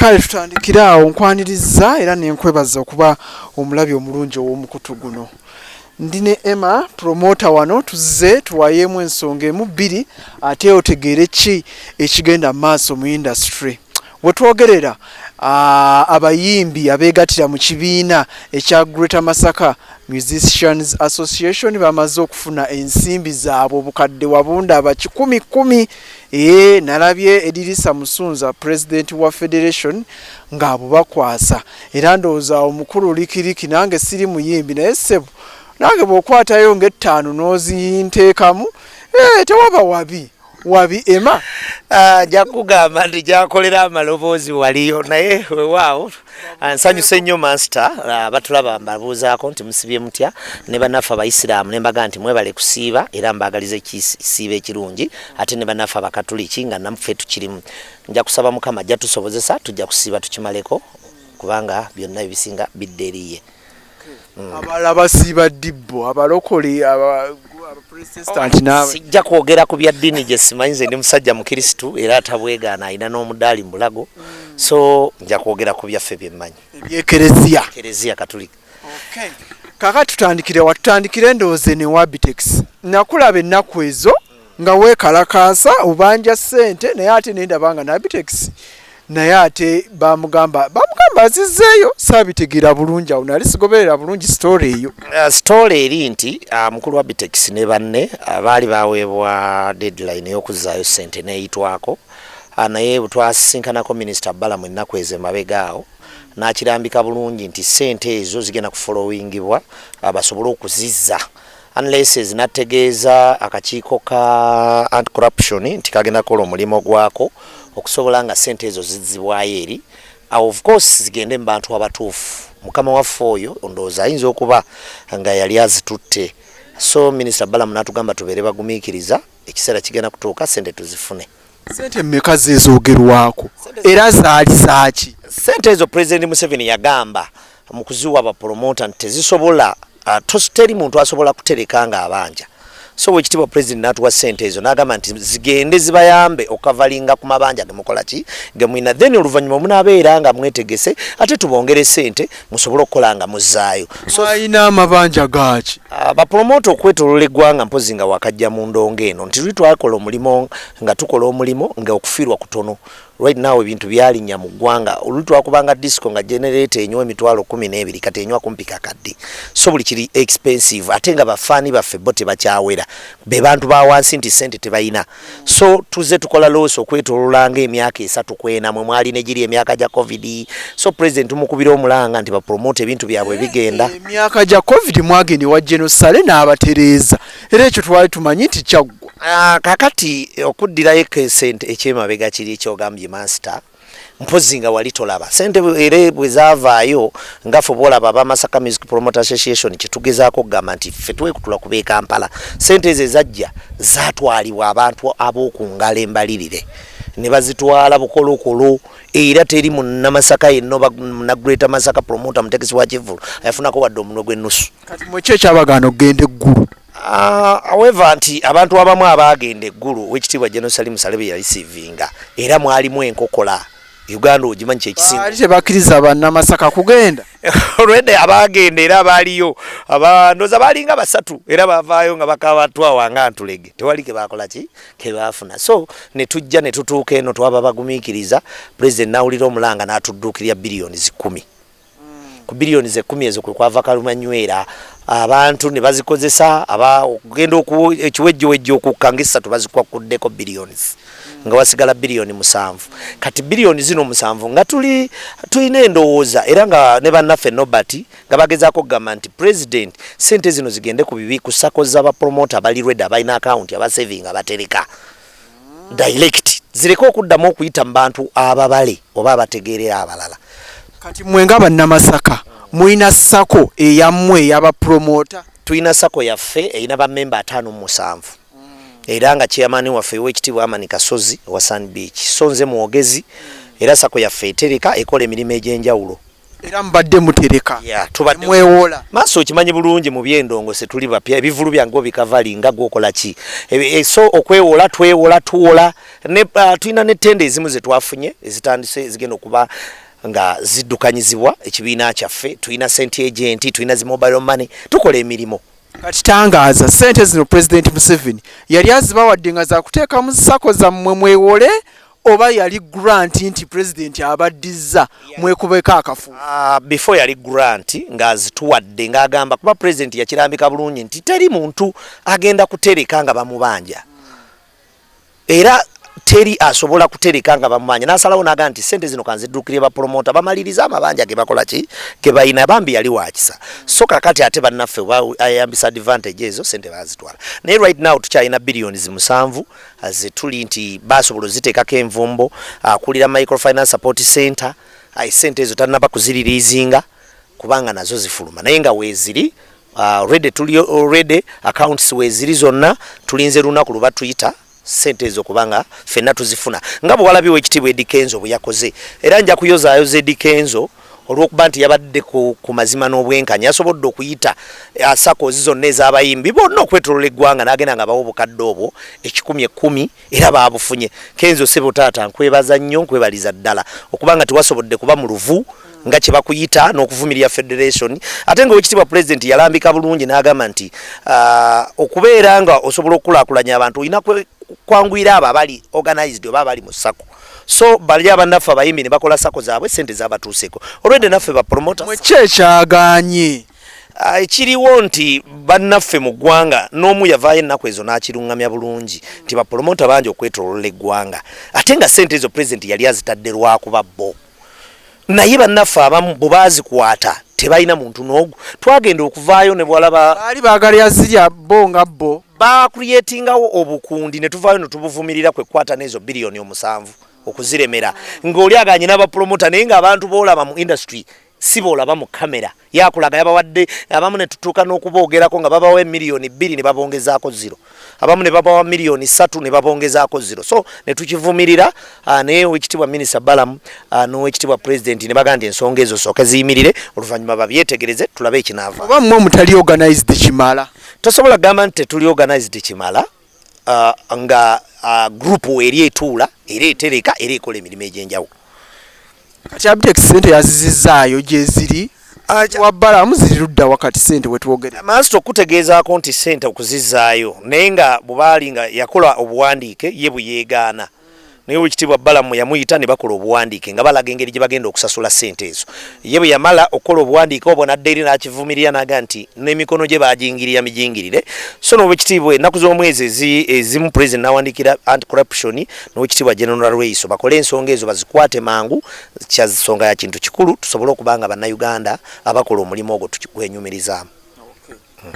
Kale tutandikire awo. Nkwaniriza era nenkwebaza okuba omulabi omulungi ow'omukutu guno. Ndi ne Emma Promoter wano, tuzze tuwayeemu ensonga emu bbiri ate otegeere ki ekigenda mu maaso mu industry. Wetwogerera, abayimbi abeegattira mu kibiina ekya Greater Masaka Musicians Association bamaze okufuna ensimbi zaabwe obukadde wabunda 110. Ee, nalabye Edirisa Musunza, president wa federation, ng'abubakwasa, era ndowooza omukulu Likiriki. Nange siri muyimbi, naye ssebo nange bw'okwatayo ng'ettaano n'ozinteekamu, tewaba wabi wabi, Emma. Nja kugamba nti gyakolera amaloboozi waliyo, naye wewaawo nsanyuse nnyo, master. Batulaba mbabuuzaako nti musibye mutya, ne bannaffe Abayisiraamu ne mbaga nti mwebale kusiiba era mbaagaliza ekisiiba ekirungi, ate ne bannaffe Abakatuliki nga naffe tukirimu. Nja kusaba Mukama ajja tusobozesa, tujja kusiiba tukimaleko, kubanga byonna ebisinga bidda eriye. Abalala basiiba dibbo, abalokole, Abaprotestant n'aba Sijja kwogera ku bya ddiini gye simanyi. Nze ndi musajja Mukirisitu era atabwegaana, alina n'omudaali mu bulago, so nja kwogera ku byaffe byemmanyi. Ebyekereziya. Kereziya Katulika. Kaakati tutandikire wa? Tutandikire ndowooza ne Wabitex. Nakulaba ennaku ezo nga weekalakaasa obanja ssente, naye ate nendaba nga Nabitex naye ate bamugamba azizzeeyo. Saabitegeera bulungi awo, nali sigoberera bulungi story eyo. Story eri nti mukulu wa Bitex ne banne baali baweebwa deadline ey'okuzzaayo ssente n'eyitwako, naye bwe twasisinkanako Minisita Balamu ennaku ezo emabega awo, n'akirambika bulungi nti ssente ezo zigenda kufollowingibwa basobole okuzizza, unless ezinategeeza akakiiko ka anti corruption nti kagenda kukola omulimu gwako okusobola nga ssente ezo zizzibwayo eri. Of course zigende mu bantu abatuufu. Mukama waffe oyo ndowooza ayinza okuba nga yali azitutte, so Minisita Balamu n'atugamba tubeere bagumiikiriza, ekiseera kigenda kutuuka sente tuzifune. Sente mmeka zeezoogerwako era zaali zaaki? Sente ezo President Museveni yagamba mu kuziwa bapromota nti tezisobola, teri muntu asobola kutereka nga abanja, so wekitiibwa President n'atuwa sente ezo n'agamba nti zigende zibayambe okukavalinga ku mabanja gemukola ki gemulina, then oluvannyuma munaabeera nga mwetegese ate tubongere sente musobole okukola nga muzzaayo. So alina amabanja gaaki? Bapromota okwetolola eggwanga, mpozi nga wakajja mu ndongo eno nti luli twakola omulimu nga tukola omulimu nga okufiirwa kutono. Right now ebintu byalinnya mu ggwanga. Oluli twakubanga disco nga generator enywa 120,000, kati enywa kumpi kakadde, so buli kiri expensive, ate nga bafaani baffe bo tebakyawera, be bantu ba wansi nti sente tebalina, so tuze tukola loss okwetolola nga emyaka 3 ku 4 mwe mwali ne giri emyaka gya COVID. So President tumukubira omulanga nti bapromote ebintu byabwe bigenda. Emyaka gya COVID mwagenda ewa General Saleh n'abatereeza, era ekyo twali tumanyi nti kyaggwa. Kakati okuddirayo sente ekyemabega kiri ekyogambye, master, mpozi nga wali tolaba sente era bwe zaavaayo nga ffe bwolaba Abamasaka Music Promoter Association kyetugezaako okugamba nti ffe twekutula kuba e Kampala sente ezo ezajja zatwalibwa abantu ab'okungala embalirire ne bazitwala bukolokolo, era teri munnamasaka yenna oba munna Greater Masaka promoter, mutegesi wa kivvulu ayafunako wadde omunwe gw'ennusu. Kati mweki ekyabagaana okugenda eggulu? However nti abantu abamu abaagenda eggulu, owekitiibwa General Salim Saleh bye yareceivinga era mwalimu enkokola. Uganda ogimanyi kyekisinga. Baali tebakkiriza bannamasaka kugenda. Olwedde abaagenda era abaaliyo ndowooza baalinga basatu, era bavaayo nga bakabatwawanga ntulege, tewali ke bakola ki ke baafuna. So ne tujja ne tutuuka eno, twaba bagumiikiriza, President n'awulira omulanga n'atudduukirira biliyoni 10. Ku biliyoni 10 ezo kwe kwava kalumanywera, abantu ne bazikozesa okugenda ekiwejjowejjo okukka ngaessatu bazikwakuddeko billions, nga wasigala biliyoni 7. Kati biliyoni zino 7 nga tuli tulina endowooza, era nga ne bannaffe Nobert nga bagezaako okugamba nti President, sente zino zigende ku bibi ku SACCO z'abapromota abali ready, abalina akawunti, abasaving, abatereka direct, zireke okuddamu okuyita mu bantu ababale oba abategeerera abalala. Kati mmwe nga bannamasaka mulina SACCO eyammwe ey'abapromota? Tulina SACCO yaffe erina bammemba 57, era nga chairman waffe owekitiibwa Amani Kasozi wa Sun Beach, so nze mwogezi, era SACCO yaffe etereka, ekola emirimu egy'enjawulo. Era mubadde mutereka? Yeah, tubadde mwewola? Maaso okimanyi bulungi, mu byendongo se tuli bapya, ebivulu byange obikavali nga gwokola ki. So okwewola twewola, tuwola ne tulina ne tender ezimu zetwafunye ezitandise, ezigenda okuba nga ziddukanyizibwa ekibiina kyaffe. Tulina sente agent, tulina zi mobile money, tukola emirimu. Kati tangaaza, sente zino President Museveni yali azibawadde nga zakuteeka mu SACCO zammwe mwewole, oba yali grant nti president abaddizza mwekubeko akafu? Before yali grant ng'azituwadde, ng'agamba, kuba president yakirambika bulungi nti teri muntu agenda kutereka nga bamubanja, era teri asobola kutereka nga bamubanja. N'asalawo n'agamba nti sente zino kanziddukire bapromota bamalirize amabanja ge bakola ki ge balina. Bambi yali wakisa. So kakati ate bannaffe ayambisa advantage ezo, sente bazitwala. Naye right now tukyalina billions 7 zetuli nti basobola oziteekako envumbo. Akulira Microfinance Support Center, sente ezo tanaba kuziririzinga kubanga nazo zifuluma, naye nga weeziri already, tuli already, accounts weeziri zonna. Tulinze lunaku luba tuyita sente ezo kubanga ffenna tuzifuna nga bwe walabye Owekitiibwa Eddy Kenzo bwe yakoze. Era nja kuyozaayoza Eddy Kenzo olw'okuba nti yabadde ku mazima n'obwenkanya, yasobodde okuyita SACCOs zonna ez'abayimbi bonna okwetolola eggwanga, n'agenda nga bawa obukadde obwo ekikumi ekkumi, era baabufunye. Kenzo, sebo taata, nkwebaza nnyo, nkwebaliza ddala okubanga tewasobodde kuba mu luvu nga kye bakuyita n'okuvumirira federation. Ate nga Owekitiibwa President yalambika bulungi n'agamba nti okubeera nga osobola okukulaakulanya abantu, olina kwanguyira abo abali organized oba abali mu SACCO. So bali abannaffe abayimbi ne bakola SACCO zaabwe, sente zabatuuseko olwedde, naffe bapromota. Mweki ekyaganye? Ekiriwo nti bannaffe mu ggwanga n'omu yavaayo ennaku ezo n'akiruŋŋamya bulungi nti bapromota bangi okwetolola eggwanga, ate nga sente ezo President yali azitadde lwakuba bo, naye bannaffe abamu bwe baazikwata tebalina muntu n'ogu. Twagenda okuvaayo ne bwalaba baali baagala yazirya bo nga bo. Bacreatingawo obukundi ne tuvaayo ne tubuvumirira kwekwata n'ezo biliyoni 7 okuziremera, ng'oli aganye n'abapromota, naye ng'abantu boolaba mu industry si boolaba mu kamera. Yakulaga yabawadde abamu, ne tutuuka n'okuboogerako nga babawa emiliyoni 2 ne babongezaako zero, abamu ne babawa miliyoni 3 ne babongezaako zero. So ne tukivumirira, naye Owekitiibwa Minisita Balamu n'Owekitiibwa President ne bagamba nti ensonga ezo sooke ziyimirire, oluvannyuma babyetegereze tulabe ekinaava. Oba mmwe mutali organized kimala? Tosobola kugamba nti tetuli organized kimala, nga group eri etuula era etereka era ekola emirimu egy'enjawulo. Kati Abitex sente yazizizaayo, gyeziri wa Balamu ziri ludda wakati sente wetwogere? Maasita, okutegeezaako nti sente okuzizaayo, naye nga bwe baali nga yakola obuwandiike ye bwe yeegaana, naye Owekitiibwa Balamu yamuyita ne bakola obuwandiike nga balaga engeri gye bagenda okusasula sente ezo. Ye bwe yamala okukola obuwandiike obwo n'adda eri n'akivumirira n'agaa nti n'emikono gye baagingirira mijingirire. So n'Owekitiibwa ennaku z'omwezi ezimu President n'awandiikira anti corruption n'Owekitiibwa General Lweiso bakole ensonga ezo bazikwate mangu. Kya nsonga ya kintu kikulu tusobole okuba nga Bannayuganda abakola omulimu ogwo tukigwenyumirizaamu.